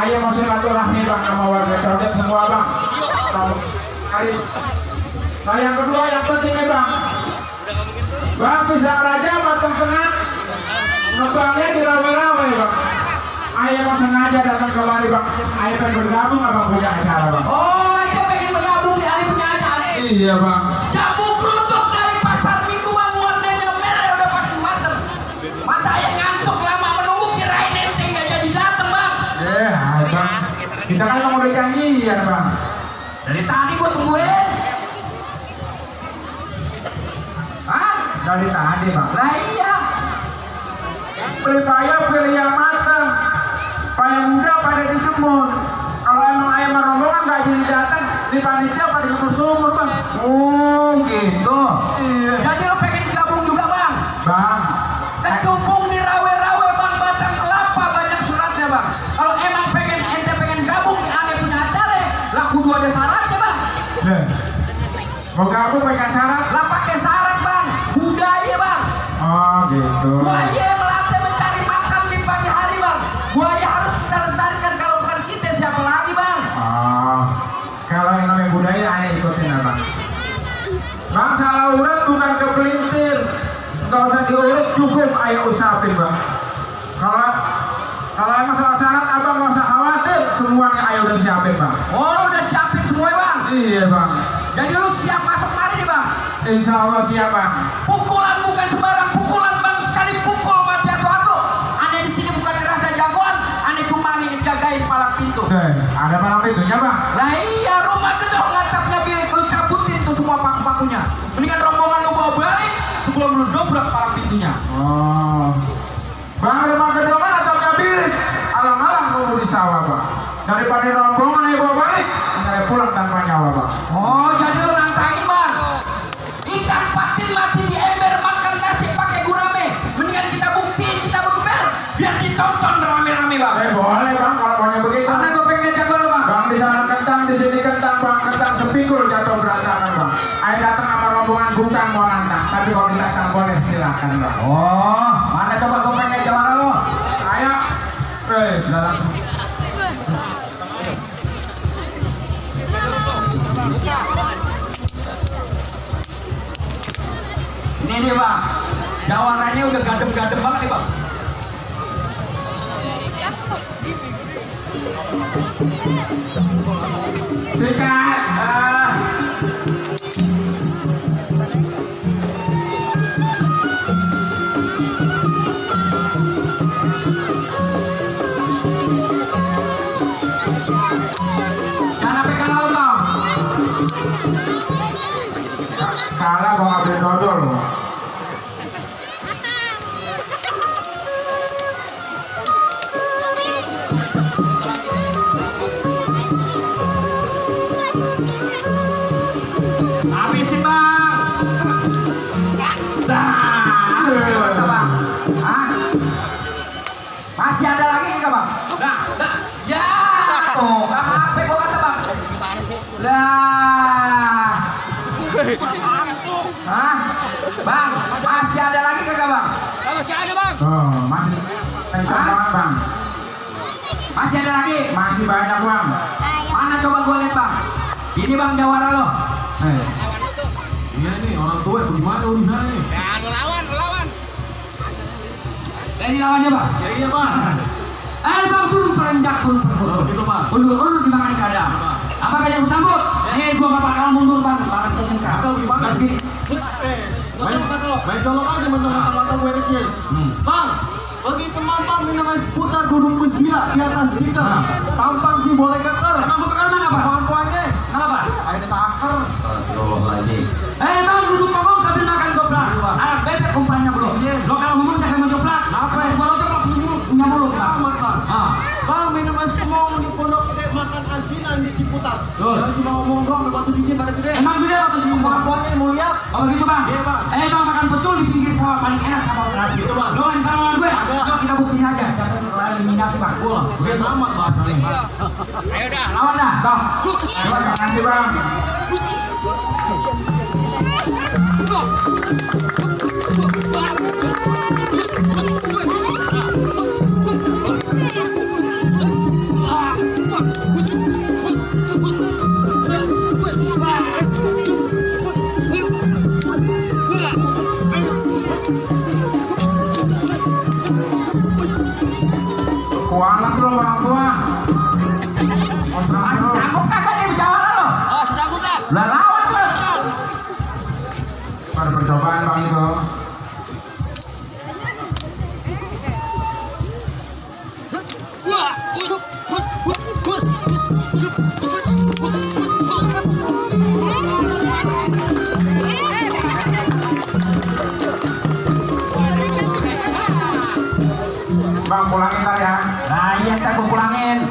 Ayo mau silaturahmi bang sama warga Codet semua bang. Hari. Nah yang kedua yang penting nih bang. Bang pisang raja batang tengah ngebangnya di rawe-rawe bang. Ayo mau sengaja datang kemari bang. Ayo pengen bergabung abang punya acara bang. Oh, itu pengen bergabung di hari punya acara. Iya bang. Jamu kerutuk dari pasar minggu bang, warnanya merah udah pasti mateng. Mata yang ngantuk lama menunggu kirain ente nggak jadi dateng bang. Bang. Kita kan mau udah janjian bang. Dari tadi gua tungguin. Hah? Dari tadi bang. Lah iya. Beli payah pilih yang matang. Payah muda pada dijemur. Kalau emang ayam rombongan nggak jadi datang di panitia pada sumur bang. Oh gitu. Iya. Jadi lo pengen gabung juga bang? Bang. Kecubung di rawe-rawe bang, batang kelapa banyak suratnya bang. Kalau emang ente pengen gabung di aneh punya acara, lah kudu ada syaratnya bang. Mau gabung pakai syarat? Lah pakai syarat bang, budaya bang. Oh gitu. Buaya melatih mencari makan di pagi hari bang. Buaya harus kita lestarikan, kalau bukan kita siapa lagi bang? Oh, kalau yang namanya budaya ayah ikutin abang. Bang salah urut bukan kepelintir. Gak usah diurut, cukup ayah usapin bang. Kalau emang salah syarat abang gak usah khawatir, semuanya ayah udah siapin bang. Oh udah siapin semua bang. Iya bang. Jadi lu siap masuk mari nih bang. Insya Allah siap bang. Pukulan bukan sembarang pukulan bang, sekali pukul mati atau aneh di sini bukan ngerasa jagoan, aneh cuma ingin jagain palang pintu. Ada palang pintunya bang. Lah iya, rumah gedong atapnya bilik, lu cabutin tuh semua paku-pakunya. Mendingan rombongan lu bawa balik sebelum lu dobrak palang pintunya. Oh, bang rumah gedongan atapnya bilik. Alang-alang nunggu di sawah bang. Daripada rombongan ayo bawa balik, nggak pulang tanpa nyawa bang. Oh jadi lu nantangin bang. Ikan patin mati di ember, makan nasi pakai gurame. Mendingan kita buktiin kita bergeber, biar ditonton rame-rame bang. Boleh bang kalau maunya begitu. Karena gue pengen jago lu bang. Bang di sana kentang, di sini kentang, bang kentang sepikul jatuh berantakan bang. Ayo datang sama rombongan bukan mau nantang, tapi kalau ditantang boleh silakan bang. Oh, mana coba gue pengen jawara lo. Ayo, sudah langsung. Ini nih bang, jawarannya udah gadem-gadem banget nih bang. Sikat. Jangan sampai kalah lo tau. Kalah bang ambil dodol. Habisin bang. Dah. Masa bang? Hah? Masih ada lagi nggak bang? Nah, ya. Oh, nggak HP gua kata bang. Lah. Hah? Bang, masih ada lagi kagak bang? Masih ada bang. Oh, masih kencang banget bang. Masih ada lagi? Masih banyak bang. Mana coba gue lihat bang? Ini bang jawara lo. Iya nih orang tua bagaimana urusannya nih? Ya lu lawan, lu lawan. Ini lawannya bang? Ya iya bang. Bang turun perenjak turun. Oh gitu bang. Undur di makan kadang. Apa kayak yang sambut? Gua gak bakal mundur bang. Barang sejengkal. Tahu gimana? Main colok aja mentang-mentang gue kecil. Bang, begitu mampang minum es putar duduk bersila di atas stiker. Tampang sih boleh keker. Emang gua keker mana pak? Kemampuannya. Kenapa? Ayo taker. Bang duduk ngomong sambil makan goprak. Anak bebek umpannya belum. Lo kalau ngomong jangan menjoplak. Apa ya? Gua lo joplak punya mulut bang. Amat bang. Ah. Bang minum es kemong di pondok gede makan asinan di Ciputat. Tuh. Jangan cuma ngomong doang batu biji pada gede. Emang gede atau cuma? Kemampuannya mau lihat. Oh begitu bang? Iya, Bang. Bang makan pecel di pinggir sawah paling enak sama terasi. Itu, Bang. Lo main sama gue? Ada. Yuk kita buktiin aja siapa yang terlalu eliminasi bang. Wah, gue amat bang. Ayo dah. Lawan dah, dong. Terima kasih bang. Kualat lo orang tua. Masih sanggup kagak nih berjalan lo? Oh, sanggup dah. Lah lawan terus. Pada percobaan bang itu. Wah, Bang pulangin ntar ya. Nah iya ntar gue pulangin.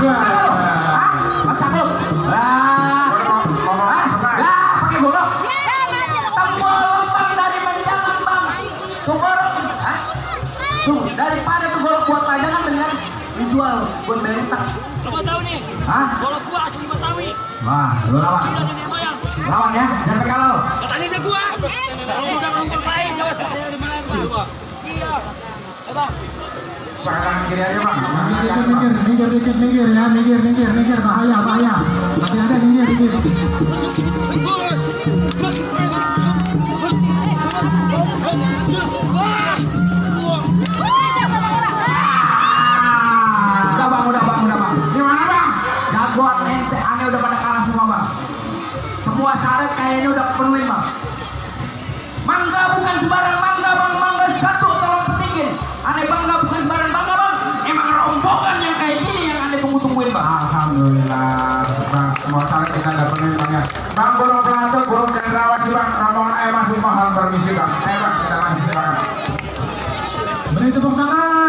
Ya. Masak lu? Lah. Pakai golok. Tembol bang dari panjangan bang. Tuh golok. Tuh daripada tuh golok buat panjangan dengan dijual buat bayar utang. lo mau tahu nih? Hah? Kalau gua asli Betawi. Wah, lu lawan. Sudah nenek moyang. Lawan ya, jangan pakai lo. Katanya dia gua. Kalau udah ngomong lain, jangan saya di mana gua. Iya. Coba. Pakai tangan kiri aja bang. Minggir dikit, minggir ya, minggir, bahaya. Masih ada minggir. Udah bang. Gimana bang? Jagoan ente aneh udah pada kalah semua bang. Semua syarat kayaknya udah penuhin bang. Mangga bukan sembarang mangga bang, mangga satu tolong petingin. Aneh bangga bukan sembarang bangga bang. Emang rombongan yang kayak gini yang aneh tunggu-tungguin bang. Alhamdulillah. Bang semua kali kita dapetin bang ya. Bang burung pelatuk, burung cendrawasih bang. Rombongan masuk mahal permisi bang. Bang kita lanjut silakan. Beri tepuk tangan.